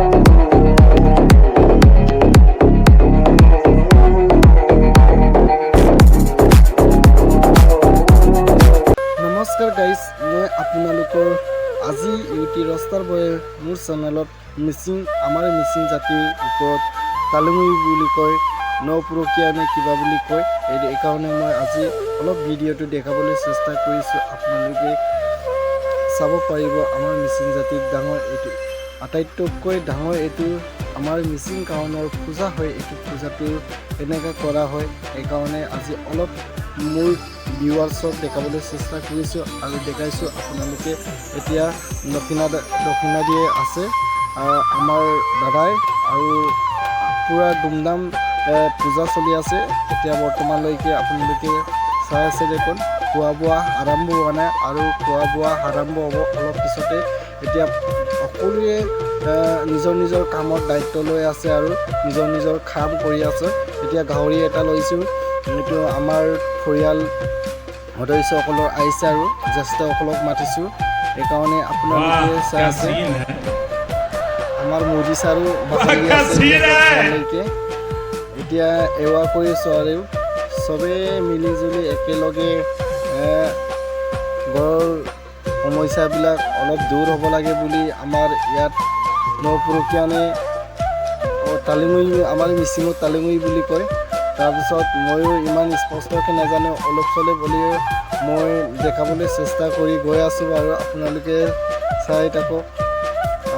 নমস্কাৰ গাইজ, মই আপোনালোকৰ আজি ইউটি ৰষ্টাৰ বয়ে মোৰ চেনেলত মিচিং, আমাৰ মিচিং জাতিৰ ওপৰত তালুঙি বুলি কয়, নপুৰকীয়া নে কিবা বুলি কয়, এইকাৰণে মই আজি অলপ ভিডিঅ'টো দেখাবলৈ চেষ্টা কৰিছোঁ। আপোনালোকে চাব পাৰিব। আমাৰ মিচিং জাতিৰ ডাঙৰ এইটো, আটাইতকৈ ডাঙৰ এইটো আমাৰ মিচিং গাঁৱৰ পূজা হয়। এইটো পূজাটো এনেকৈ কৰা হয়, সেইকাৰণে আজি অলপ মোৰ ভিউৱাৰ্ছক দেখাবলৈ চেষ্টা কৰিছোঁ আৰু দেখাইছোঁ। আপোনালোকে এতিয়া দক্ষিণা দক্ষিণা দিয়ে আছে আমাৰ দাদাই আৰু পূৰা ধুমধাম পূজা চলি আছে এতিয়া বৰ্তমানলৈকে। আপোনালোকে চাই আছে দেখোন, খোৱা বোৱা আৰম্ভ হোৱা নাই আৰু খোৱা বোৱা আৰম্ভ হ'ব অলপ পিছতে। এতিয়া সকলোৱে নিজৰ নিজৰ কামত দায়িত্ব লৈ আছে আৰু নিজৰ নিজৰ কাম কৰি আছে। এতিয়া গাহৰি এটা লৈছোঁ, এইটো আমাৰ পৰিয়াল সদস্যসকলৰ আহিছে আৰু জ্যেষ্ঠসকলক মাতিছোঁ, সেইকাৰণে আপোনালোকে চাই क्या আছে। सीन है! আমাৰ মোদী ছাৰো বাকৰি আছে scene এতিয়া है! বৰ্তমানলৈকে। এতিয়া সেৱা কৰিছোঁ আৰু চবেই মিলি জুলি একেলগে ঘৰৰ সমস্যাবিলাক অলপ দূৰ হ'ব লাগে বুলি আমাৰ ইয়াত নপুৰুষীয়ানে তালিমুই, আমাৰ মিচিঙত তালিমুই বুলি কয়। তাৰপিছত ময়ো ইমান স্পষ্টকৈ নাজানো, অলপ চলপ হ'লেও মই দেখাবলৈ চেষ্টা কৰি গৈ আছোঁ আৰু আপোনালোকে চাই থাকক।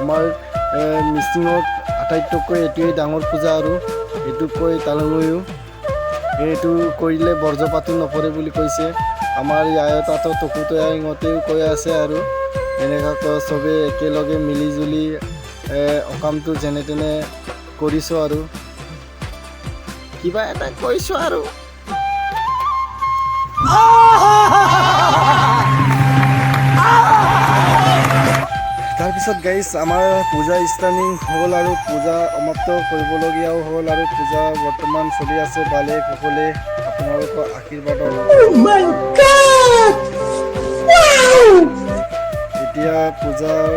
আমাৰ মিচিঙত আটাইতকৈ এইটোৱেই ডাঙৰ পূজা আৰু এইটোক কয় তালঙৈও। এইটো কৰিলে বজ্ৰপাতো নপৰে বুলি কৈছে। আমাৰ ইয়াৰ তাতো টকুতয়া ইহঁতেও কৈ আছে আৰু এনেকুৱাকৈ চবেই একেলগে মিলি জুলি সকামটো যেনে তেনে কৰিছোঁ আৰু কিবা এটা কৈছোঁ আৰু। তাৰপিছত গাইজ, আমাৰ পূজা ষ্টাৰ্টিং হ'ল আৰু পূজা সমাপ্ত কৰিবলগীয়াও হ'ল আৰু পূজা বৰ্তমান চলি আছে ভালে কুশলে আপোনালোকৰ আশীৰ্বাদত। এতিয়া পূজাৰ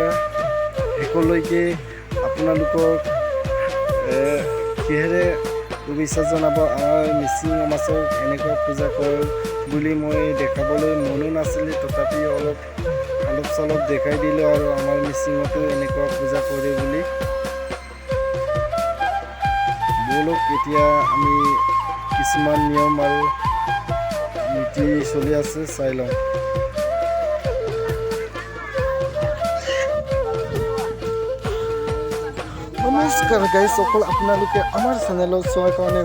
শেষলৈকে আপোনালোকক কিহেৰে শুভেচ্ছা জনাব? আমাৰ মিচিং সমাজত এনেকুৱা পূজা কৰে বুলি মই দেখাবলৈ মনো নাছিলে, তথাপিও অলপ অলপ চলপ দেখাই দিলোঁ আৰু আমাৰ মিচিঙতো এনেকুৱা পূজা কৰে বুলি। ব'লক, এতিয়া আমি কিছুমান নিয়ম আৰু নীতি চলি আছে, চাই লওঁ। নমস্কাৰ গাইজ সকল, আপোনালোকে আমাৰ চেনেলত চোৱাৰ কাৰণে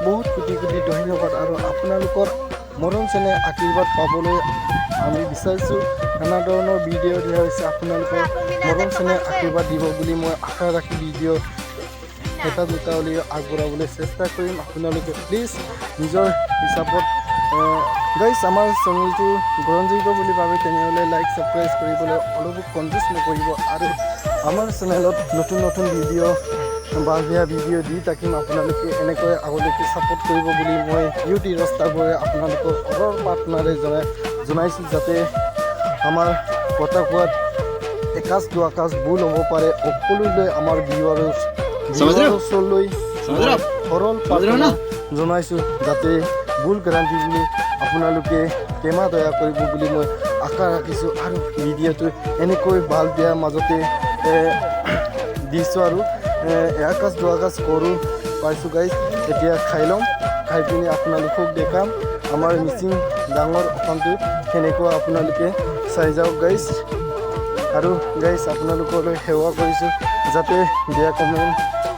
বহুত কোটি কোটি ধন্যবাদ আৰু আপোনালোকৰ মৰম চেনেহ আশীৰ্বাদ পাবলৈ আমি বিচাৰিছোঁ। নানা ধৰণৰ ভিডিঅ' দিয়া হৈছে, আপোনালোকৰ মৰম চেনেহ আশীৰ্বাদ দিব বুলি মই আশা ৰাখি ভিডিঅ' এটা দুটা হ'লেও আগবঢ়াবলৈ চেষ্টা কৰিম। আপোনালোকে প্লিজ নিজৰ হিচাপত গাইজ আমাৰ চেনেলটো গ্ৰহণযোগ্য বুলি ভাবে, তেনেহ'লে লাইক ছাবস্ক্ৰাইব কৰিবলৈ অলপো কনজুচ নকৰিব আৰু আমাৰ চেনেলত নতুন নতুন ভিডিঅ', ভাল বেয়া ভিডিঅ' দি থাকিম। আপোনালোকে এনেকৈ আগলৈকে ছাপোৰ্ট কৰিব বুলি মই ইউটি ৰাস্তাবোৰে আপোনালোকক সৰল প্ৰাৰ্থনাৰে জনাইছোঁ, যাতে আমাৰ কথা কোৱাত একাজ দুআকাজ ভুল হ'ব পাৰে। সকলোলৈ আমাৰ ভিউৱাৰ্ছলৈ সৰল প্ৰাৰ্থনা জনাইছোঁ, যাতে ভুল ভ্ৰান্তি বুলি আপোনালোকে ক্ষমা দয়া কৰিব বুলি মই আশা ৰাখিছোঁ। আৰু ভিডিঅ'টো এনেকৈ ভাল বেয়াৰ মাজতে দিছোঁ আৰু একাজ দুআকাজ কৰোঁ পাইছোঁ। গাইজ, এতিয়া খাই ল'ম, খাই পিনি আপোনালোকক দেখাম আমাৰ মিচিং ডাঙৰ সকামটো কেনেকুৱা, আপোনালোকে চাই যাওক গাইজ। আৰু গাইজ, আপোনালোকলৈ সেৱা কৰিছোঁ, যাতে বেয়া কমেণ্ট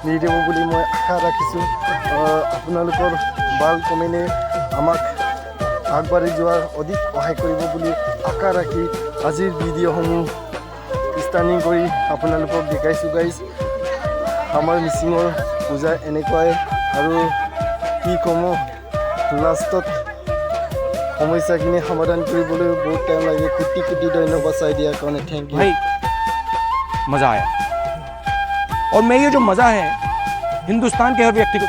নিদিব বুলি মই আশা ৰাখিছোঁ। আপোনালোকৰ ভাল কমেণ্টে আমাক আগবাঢ়ি যোৱাৰ অধিক সহায় কৰিব বুলি আশা ৰাখি আজিৰ ভিডিঅ'সমূহ ষ্টাৰ্টিং কৰি আপোনালোকক দেখাইছোঁ। গাইজ, আমাৰ মিচিঙৰ পূজা এনেকুৱাই আৰু কি ক'ম, লাষ্টত সমস্যাখিনি সমাধান কৰিবলৈ বহুত টাইম লাগে। কোটি কোটি ধন্যবাদ চাই দিয়াৰ কাৰণে, thank U. भाई, मजा आया और मैं ये जो मजा है, हिंदुस्तान के हर व्यक्ति को